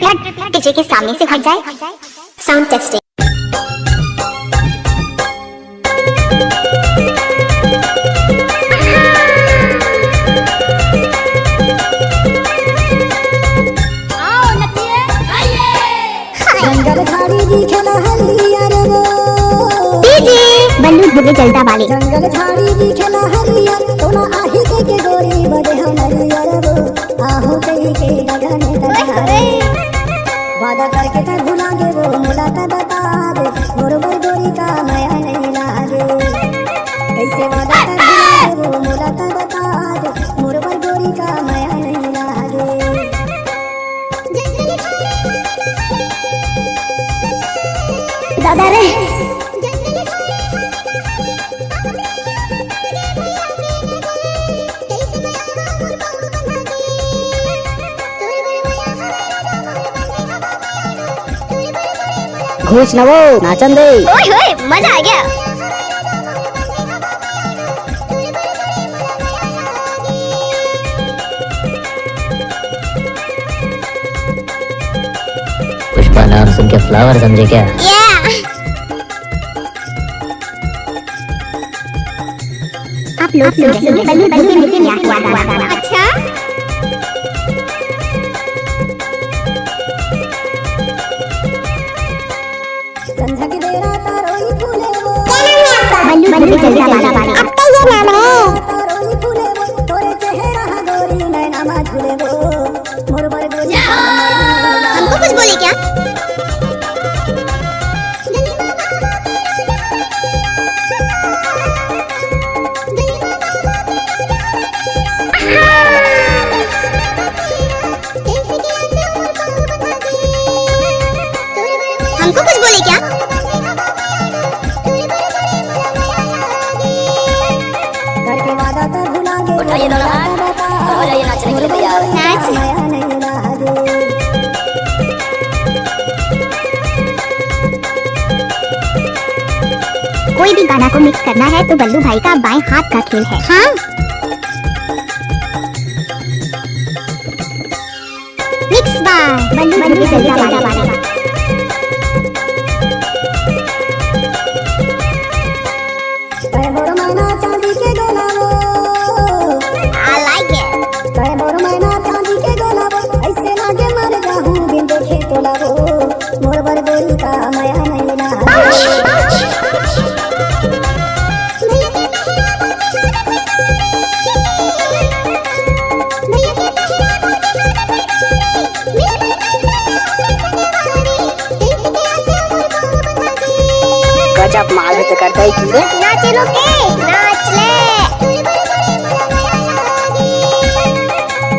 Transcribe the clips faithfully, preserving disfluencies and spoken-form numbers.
DJ के सामने से हट जाए। Sound testing. आओ नचिए। जंगल झाड़ी दिखेला हरियर वो। डीजे बल्लू धोबे जलदा वाले। जंगल झाड़ी दिखेला हरियर, तोला आही के, के गोरी बदे हम हरियर वो। आहू कही के डगन डगन। वादा करके त भुला गे वो, मोला त बता दे, मोर बर गोरी का मया नहीं लागे। कैसे वादा कर भुला गे वो, मोला त बता दे, मोर बर गोरी का मया नहीं लागे। दादा रे। घुस न वो, नाचन दे। ओए होए, मजा आ गया। पुष्पा नाम सुन के फ्लावर समझे क्या? या। आप लोग सुन रहे हैं बल्लू, बल्लू, बल्लू, बल्लू, बल्लू, बल्लू। अच्छा। संझा के बेरा तारोई फूले वो। क्या नाम है आपका? बल्लू, बल्लू, जल्दी, जल्दी, जल्दी। आपका ये नाम है। तारोई फूले वो, तोरे चेहरा हा गोरी नैना मा झूले वो। मोर बर गोरी। हमको कुछ बोले क्या? हमको कुछ बोले क्या? करके वादा तो भुला गए, उठाइए दोनों हाथ और हो जाइए नाचने के लिए तैयार। नाच। माया नहीं लागे। कोई भी गाना को मिक्स करना है तो बल्लू भाई का बाएं हाथ का खेल है। हाँ। मिक्स बाय बल्लू, बल्लू, बल्लू, बल्लू, बल्लू। तय मोर मैना चांदी के गोला वो। I like it। तय मोर मैना चांदी के गोला वो, ऐसे लागे मर जाहूं बिन देखे तोला वो। मोर बर गोरी का मया नहीं ना। गजब माल है तो करता ही की रे। नाचे लोग के, नाच ले।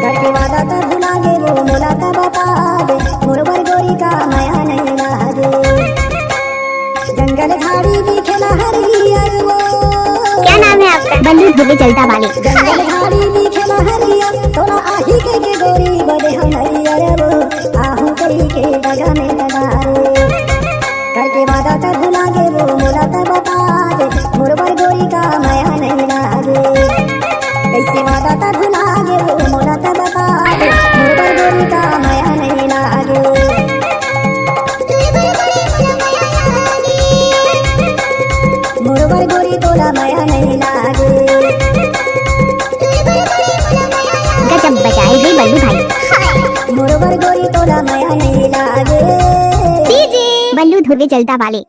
करके वादा तो भुला गे वो, मोला तो बता दे, मोर बर गोरी का मया नहीं लागे। जंगल झाड़ी दिखेला हरियर वो। क्या नाम है आपका? बल्लू धोबे जलदा वाले। जंगल झाड़ी दिखेला हरियर, तोला आही के, के गोरी बदे हम हरियर वो। आहू कही के डगा में डगा रे। करके वादा त भुला गे वो, मोला त बता दे, मोर बर गोरी का मया नहीं लागे। कैसे वादा त भुला गे वो, मोला त बता दे, मोर बर गोरी का मया नहीं लागे। मोर बर गोरी तोला मया नहीं लागे। गजब बजाए रे बल्लू भाई। मोर बर गोरी तोला मया नहीं लागे। डीजे बल्लू धोबे जलदा वाले।